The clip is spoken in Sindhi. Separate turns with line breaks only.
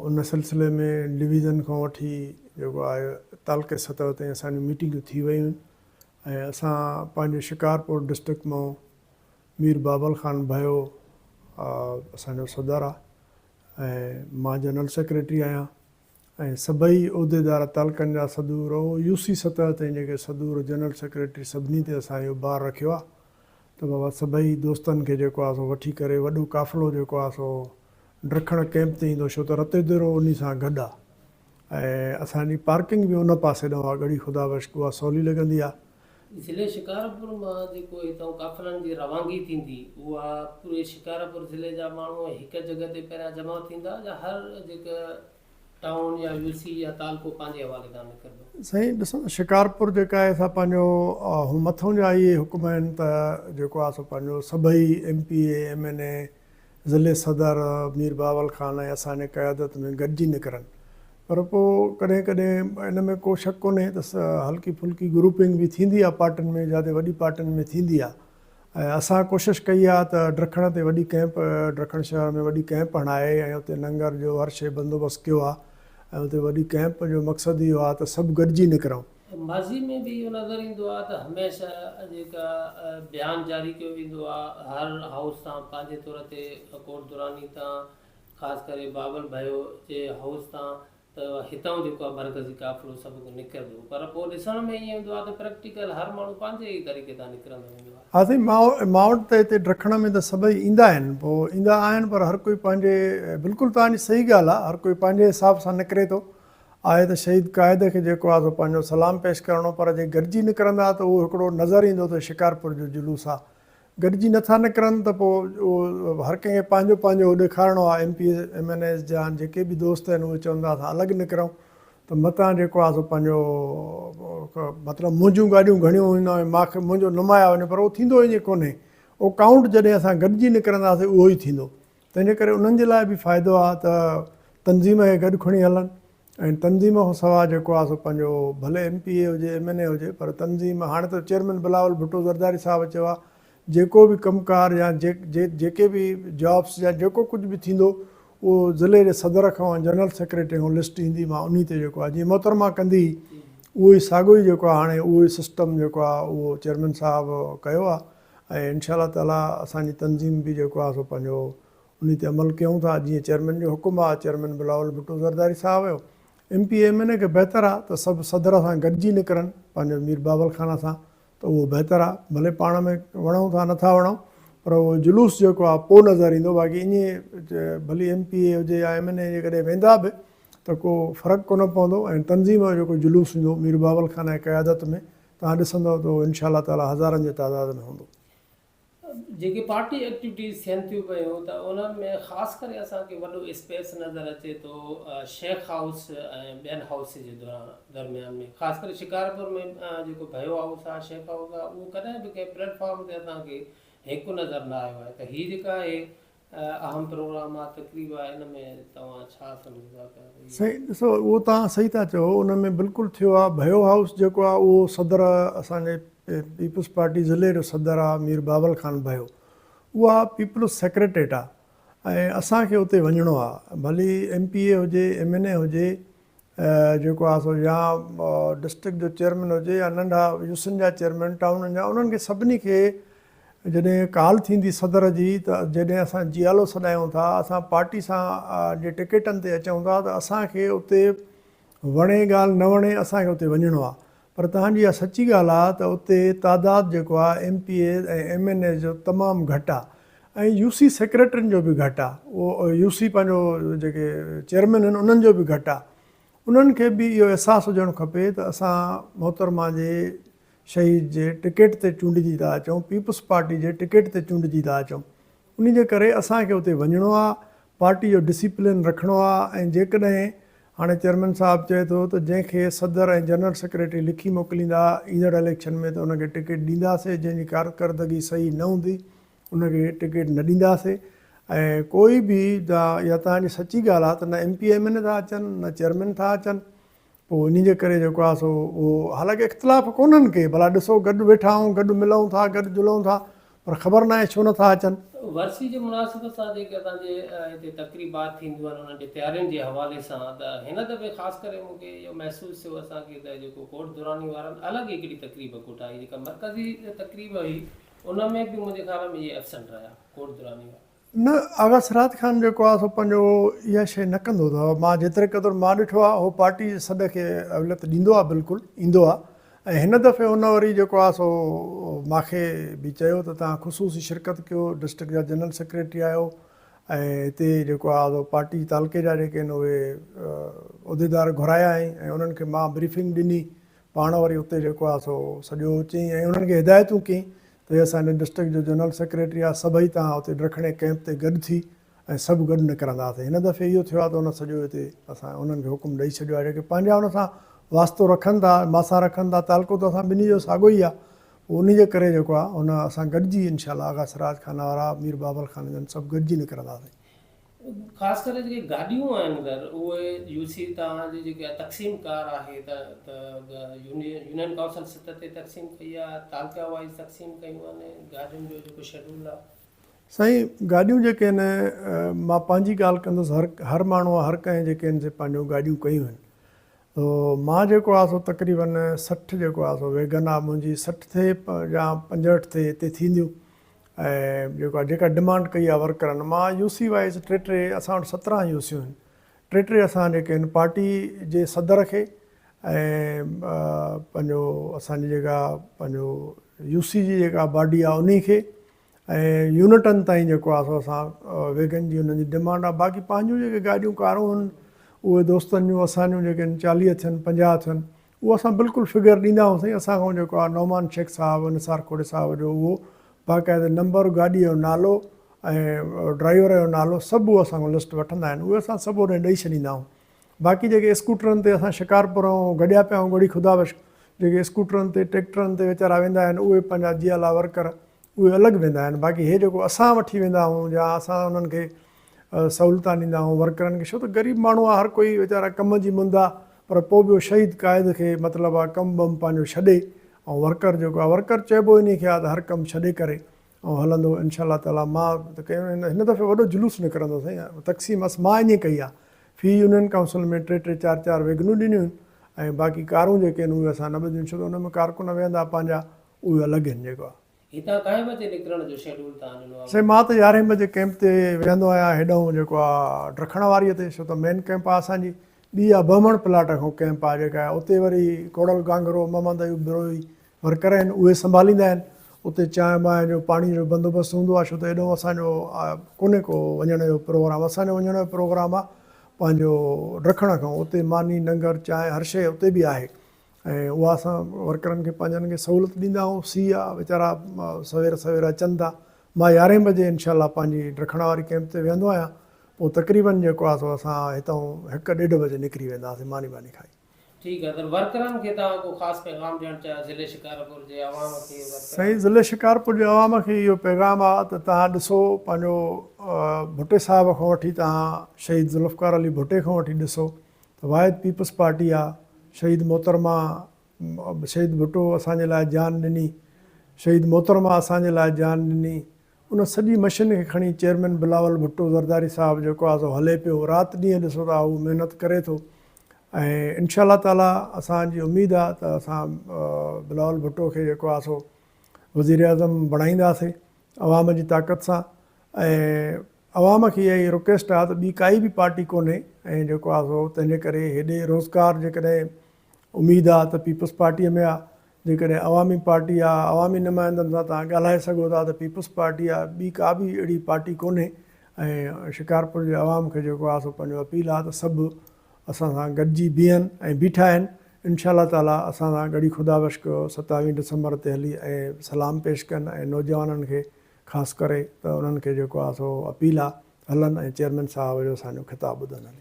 ان سلسلي ۾ ڊويزن کان وٺي جيڪو آهي تعلقي سطح تائين اسان جون ميٽنگون ٿي ويون آهن ۽ اسان پنهنجي شڪارپور ڊسٽرڪٽ مان مير بابل خان ڀيو اسان جو صدر آهي ۽ مان جنرل سيڪريٽري آهيان ۽ سڀئي عهديدار تعلقن جا صدور او يو سي سطح تائين جيڪي صدور جنرل سيڪريٽري سڀني تي اسان اهو بار رکيو آهي ته بابا سڀئي دوستن کي جيڪو آهي سو وٺي ڪري وڏو قافلو جيڪو آهي سو ڊکڻ ڪئمپ تي ايندو ڇو ته رتيديرو انهي سان گڏ آ ۽ اسان جي پارڪنگ به ان پاسي ڏانهن آ ڳڙهي خدا بخش اها سولي لڳندي آ.
ضلعي شڪارپور مان جيڪو هتان قافلن جي روانگي ٿيندي اها پوري شڪارپور ضلعي جا ماڻهو هڪ جڳهه تي پهريان جمع ٿيندا يا هر جيڪا ٽائون يا يو سي يا تعلقو پنهنجي حوالي تان نڪرندو.
سائين ڏسو ته شڪارپور جيڪا آهي سا پنهنجو هو مٿون جا اهي حڪم آهن ته جيڪو آ سو پنهنجو سڀئي M P A M N A ضلعي صدر مير بهاول خان ۽ اسان جي قيادت ۾ گڏجي نڪرن پر پوء ڪڏهن ڪڏهن ان ۾ ڪو شڪ ڪونهي ته هلڪي ڦلڪي گروپنگ به ٿيندي آهي پارٽين ۾ جاتي وڏي پارٽين ۾ ٿيندي آهي ۽ اسان ڪوشش ڪئي آهي ته ڊکڻ تي وڏي ڪئمپ ڊکڻ شهر ۾ وڏي ڪئمپ هڻائي ۽ اتي ننگر جو هر شيء بندوبست ڪيو آهي ۽ اتي وڏي ڪئمپ جو مقصد اهو آهي ته سڀ گڏجي نڪرون.
ماضي ۾ به اهو نظر ايندو آهي ته هميشه جيڪا بيان جاري ڪيو ويندو آهي هر هائوس تان پنهنجي طور تي ڪوٽ دراني تان خاص ڪري بابل ڀيو جي هائوس تان ته هتان جيڪو آهي مرڪزي قافلو سڀ نڪرندو پر پوء ڏسڻ ۾ ائين ايندو آهي ته پريڪٽيڪل هر ماڻهو پنهنجي ئي طريقي تان نڪرندو ويندو آهي.
ها سائين مان وٽ ته هتي ڊکڻ ۾ ته سڀئي ايندا آهن پوء ايندا آهن پر هر ڪوئي پنهنجي بلڪل توهان جي صحيح ڳالهه آهي هر ڪوئي پنهنجي حساب سان نڪري ٿو آهي ته شهيد قائد کي جيڪو آهي سو پنهنجو سلام پيش ڪرڻو پر جي گڏجي نڪرندا ته اهو هڪڙو نظر ايندو ته شڪارپور جو جلوس آهي گڏجي نٿا نڪرن ته پوء اهو هر ڪنهن کي پنهنجو پنهنجو اهو ڏيکارڻو آهي M P As M N As جا جيڪي به دوست آهن اهي چوندا اسان الڳ نڪرون ته متان جيڪو آهي سو پنهنجو مطلب منهنجون گاڏيون گهڻيون هونديون ۽ ماکي منهنجو نمايا وڃي پر اهو ٿيندو ائين ڪونهي اهو ڪائونٽ جڏهن اسان گڏجي نڪرنداسين اهو ئي ٿيندو تنهنجي ڪري انهن جي لاء به فائدو آهي ته تنظيم کي گڏ کڻي هلن ۽ تنظيم کان سواء جيڪو آهي سو پنهنجو ڀلي ايم پي اي هجي ايم اين اي هجي پر تنظيم هاڻي ته چيئرمين بلاول ڀٽو زرداري صاحب چيو آهي جيڪو به ڪم ڪار يا جيڪي به جابس يا جيڪو ڪجهه به ٿيندو اهو ضلعي جي صدر کان ۽ جنرل سيڪريٽري کان لسٽ ايندي مان انهي تي جيڪو آهي جيئن محترمه ڪندي اهو ئي ساڳيو ئي جيڪو آهي هاڻي اهو ئي سسٽم جيڪو آهي اهو چيئرمين صاحب ڪيو آهي ۽ انشاء الله تعاليٰ اسان جي تنظيم به جيڪو آهي سو پنهنجو انهي تي عمل ڪيون ٿا جيئن چيئرمين جو حڪم آهي چيئرمين بلاول ڀٽو زرداري صاحب جو M P A M N A کي بهتر آهي ته سڀ صدر سان گڏجي نڪرن پنهنجو مير بابل خان سان ته اهو بهتر آهي ڀلي پاڻ ۾ وڻون ٿا نٿا وڻون پر اهو جلوس جيڪو آهي پوء نظر ايندو باقي ائين ڀلي ايم پي اي هجي يا ايم اين اي جيڪڏهن ويندا به ته ڪو فرق ڪونه پوندو ۽ تنظيم جو جيڪو جلوس ايندو مير بابل خان جي قيادت ۾ توهان ڏسندؤ ته اهو انشاء الله تعاليٰ هزارن جي تعداد ۾ هوندو.
جيڪي پارٽي ايڪٽيوٽيز ٿين ٿيون پيون ته انهن ۾ خاص ڪري اسان کي وڏو اسپيس نظر اچي ٿو شيخ هائوس ۽ ٻين هائوسز جي دوران درميان ۾ خاص ڪري شڪارپور ۾ جيڪو ڀيو هائوس آهي شيخ هائوس آهي اهو ڪڏهن به ڪنهن پليٽ فارم تي اسان کي هڪ نظر نه آيو آهي ته هي جيڪا آهي اهم پروگرام آ تقريب آ ان ۾ توهان ڇا سمجهو ٿا پيا ته هي.
سائين ڏسو اهو توهان صحيح ٿا چئو ان ۾ بلڪل ٿيو آ ڀيو هائوس جيڪو آ اهو صدر اسان جي پيپلز پارٽي ضلعي جو صدر آ مير بابل خان ڀيو اها پيپلز سيڪريٽريٽ آ ۽ اسان کي اتي وڃڻو آ ڀلي ايم پي اي هجي ايم اين اي هجي جيڪو آ سو يا ڊسٽرڪٽ جو چيئرمين هجي يا ننڍا يوسين جا چيئرمين ٽائونن جا انهن کي سڀني کي جڏهن ڪال ٿيندي صدر جي ته جڏهن اسان جيالو سڏايون ٿا اسان پارٽي سان جي ٽڪيٽن تي اچون ٿا ته اسان کي اتي وڻي ڳالهه نه وڻي اسان کي اتي وڃڻو آهي پر توهان جي اها سچي ڳالهه آهي ته اتي تعداد جيڪو آهي M P As ۽ M N As جو تمام گهٽ آهي ۽ يو سي سيڪريٽرين جو به گهٽ آهي اهو يو سي پنهنجو جيڪي چيئرمين آهن انهن جو به گهٽ آهي انهن کي به اهو احساس هجڻ کپي ته اسان محترمه جي شهيد جي ٽڪيٽ تي چونڊجي ٿا اچون، پيپلز پارٽي جي ٽڪيٽ تي چونڊجي ٿا اچون، انهي جي ڪري اسان کي اتي وڃڻو آ، پارٽي جو ڊسيپلين رکڻو آ ۽ جيڪڏهن هاڻي چيئرمين صاحب چئي ٿو ته جنهن کي صدر ۽ جنرل سيڪريٽري لکي موڪليندا ايندڙ اليڪشن ۾ ته ان کي ٽڪيٽ ڏينداسي جنهن جي ڪارڪردگي صحيح نه هوندي ان کي ٽڪيٽ نه ڏينداسي ۽ ڪوئي به يا توهان جي سچي ڳالهه آ ته نه M P A M N A ٿا اچن نه چيئرمين ٿا اچن پوء انهي جي ڪري جيڪو آهي سو اهو حالانڪه اختلاف ڪونهن ڪي ڀلا ڏسو گڏ ويٺا آهيون گڏ ملون ٿا گڏ جلون ٿا پر خبر ناهي ڇو نٿا اچن.
ورسي جي مناسبت سان جيڪي اسان جي هتي تقريبات ٿينديون آهن انهن جي تيارين جي حوالي سان ته هن دفعي خاص ڪري مون کي اهو محسوس ٿيو اسان کي ته جيڪو ڪوٽ دراني وارن الڳ هڪڙي تقريب ڪوٺائي جيڪا مرڪزي تقريب هئي ان ۾ به منهنجي خيال ۾ اهي ابسنٽ رهيا ڪوٽ دراني وارا.
نه آغا سراج خان جيڪو آهي سو پنهنجو اها شيء نه ڪندو اٿو مان جيتري قدر مان ڏٺو آهي هو پارٽي جي سڏ کي اوليت ڏيندو آهي بلڪل ايندو آهي ۽ هن دفعي هن وري جيڪو آهي سو مانکي به چيو ته توهان خصوصي شرڪت ڪيو، ڊسٽرڪٽ جا جنرل سيڪريٽري آهيو ۽ هتي جيڪو آهي سو پارٽي تعلقي جا جيڪي آهن اهي عهديدار گهرايا آهين ۽ انهن کي مان بريفنگ ڏني پاڻ وري اتي جيڪو آهي سو سڄو چيائين ۽ انهن کي هدايتون ڪيائين ته هي اسان جو ڊسٽرڪٽ جو جنرل سيڪريٽري آهي سڀئي توهان اتي ڊرکڻي ڪئمپ تي گڏ ٿي ۽ سڀ گڏ نڪرنداسين. هن دفعي اهو ٿيو آهي ته ان سڄو هتي اسان انهن کي حڪم ڏئي ڇڏيو آهي جيڪي پنهنجا ان سان واسطو رکن ٿا مان سان رکن ٿا تعلقو ته اسان ٻنهي جو ساڳيو ئي آهي پوء انهي جي ڪري جيڪو آهي ان اسان گڏجي انشاء الله آغا سراج خان وارا مير بابل خان جن سڀ گڏجي نڪرنداسين.
خاص ڪري جيڪي گاڏيون آهن در اهي يو سي تان جي جيڪا تقسيم ڪار آهي ته يونين ڪائونسل سطح تي تقسيم ڪئي آهي تعلقا وائيز تقسيم ڪيون آهن گاڏين جو جيڪو شيڊول آهي.
سائين گاڏيون جيڪي آهن مان پنهنجي ڳالهه ڪندس هر هر ماڻهو هر ڪنهن جيڪي آهن سي پنهنجون گاڏيون ڪيون آهن تو مان جيڪو آهي سو تقريبن 60 جيڪو آهي سو ويگن آهي منهنجي 60 ٿئي يا 65 ٿئي اتي ٿينديون ۽ جيڪو آهي جيڪا ڊمانڊ ڪئي آهي ورڪرن مان يو سي وائز ٽي ٽي اسان وٽ 17 يو سيون آهن ٽي ٽي اسان جيڪي آهن پارٽي جي صدر کي ۽ پنهنجو اسان جي جيڪا پنهنجو يو سي جي جيڪا باڊي آهي انهي کي ۽ يونٽن تائين جيڪو آهي سو اسان ويگن جي انهن جي ڊمانڊ آهي باقي پنهنجون جيڪي گاڏيون ڪارون آهن اهي دوستن جون اسان جون جيڪي آهن 40 ٿين 50 ٿين اهو اسان بلڪل فگر ڏيندا آهيون سائين اسان کان جيڪو آهي نعمان شيخ صاحب نثار کوڙي صاحب جو اهو باقاعده نمبر گاڏي جو نالو ۽ ڊرائيور جو نالو سڀ اهو اسان کان لسٽ وٺندا آهن اهي اسان سڀ انهن ڏئي ڇڏيندا آهيون باقي جيڪي اسڪوٽرن تي اسان شڪارپور ۽ گڏيا پيا آهيون ڳڙهي خدا بخش جيڪي اسڪوٽرن تي ٽريڪٽرن تي ويچارا ويندا آهن اهي پنهنجا جيالا ورڪر اهي الڳ ويندا آهن باقي هي جيڪو اسان وٺي ويندا آهيون يا اسان انهن کي سهولتان ڏيندا آهيون ورڪرن کي ڇو ته غريب ماڻهو آهي هر ڪوئي ويچارا ڪم جي مند آهي پر پوء به شهيد قائد کي مطلب آهي ڪم بم پنهنجو ڇڏي ۽ ورڪر جيڪو آهي ورڪر چئبو انهي کي آهي ته هر ڪم ڇڏي ڪري ۽ هلندو انشاء الله تعالي مان ته ڪيو هن دفعي وڏو جلوس نڪرندو سائين تقسيم اس مان ائين ڪئي آ في يونين ڪائونسل ۾ ٽي ٽي چار چار ويگنون ڏنيون آهن ۽ باقي ڪارون جيڪي آهن اهي اسان نه ٻڌيون ڇو ته ان ۾ ڪارڪن ويهندا پنهنجا اهي الڳ آهن جيڪو آ.
هتان ڪائين بجي نڪرڻ جو شيڊول توهان ڏنو آ؟
سائين مان ته يارهين بجي ڪئمپ تي ويهندو آهيان هيڏانهن جيڪو آ ڊکڻ واريء تي ڇو ته مين ڪئمپ آ اسان جي ٻي آ بهمڻ پلاٽ کان ڪئمپ آ جيڪا اتي وري ڪوڙل گانگهرو محمد ايوب بروهي ورڪر آهن اهي سنڀاليندا آهن اتي چانهه بانهه جو پاڻي جو بندوبست هوندو آهي ڇو ته ايڏو اسان جو ڪونهي ڪو وڃڻ جو پروگرام اسان جو وڃڻ جو پروگرام آهي پنهنجو ڊکڻ کان اتي ماني ننگر چانهه هر شيء اتي به آهي ۽ اها اسان ورڪرن کي پنهنجن کي سهولت ڏيندا آهيون سي آ ويچارا سوير سوير اچن ٿا مان يارهين بجي انشاء الله پنهنجي ڊکڻ واري ڪئمپ تي ويهندو آهيان پوء تقريبن جيڪو آهي سو اسان هتان هڪ ڏيڍ بجي نڪري وينداسين ماني باني کائي.
ٺيڪ آ ته ورڪرن کي توهان ڪو خاص پيغام ڏيڻ چاهيو ضلعي شڪارپور جي عوام کي ورڪرن
سائين ضلعي شڪارپور جي عوام کي اهو پيغام آ ته توهان ڏسو پنهنجو ڀٽي صاحب کان وٺي توهان شهيد ذوالفقار علي ڀٽي کان وٺي ڏسو ته واحد پيپلز پارٽي آ شهيد محترمه شهيد ڀٽو اسان جي لاء جان ڏني شهيد محترمه اسان جي لاء جان ڏني ان سڄي مشن کي کڻي چيئرمين بلاول ڀٽو زرداري صاحب جيڪو آهي سو هلي پيو رات ڏينهن ڏسو ته هو محنت ڪري ٿو ۽ انشاء الله تعالي اسان جي اميد آهي ته اسان بلاول ڀٽو کي جيڪو آهي سو وزيراعظم بڻائينداسين عوام جي طاقت سان ۽ عوام کي اها ئي رڪويسٽ آهي ته ٻي ڪائي به پارٽي ڪونهي ۽ جيڪو آهي سو تنهن جي ڪري هيڏي روزگار جيڪڏهن اميد آ ته پيپلز پارٽيء ۾ آ، جيڪڏهن عوامي پارٽي آ، عوامي نمائندن سان توهان ڳالهائي سگهو ٿا ته پيپلز پارٽي آ، ٻي ڪا به اهڙي پارٽي ڪونهي ۽ شڪارپور جي عوام کي جيڪو آ سو پنهنجو اپيل آ ته سڀ اسان سان گڏجي بيهن ۽ بيٺا آهن، انشاء الله تعاليٰ اسان سان ڳڙهي خدا بخش ستاويهين ڊسمبر تي هلي ۽ سلام پيش ڪن ۽ نوجوانن کي خاص ڪري ته انهن کي جيڪو آ سو اپيل آ هلن ۽ چيئرمين صاحب جو اسان جو خطاب ٻڌن هلي.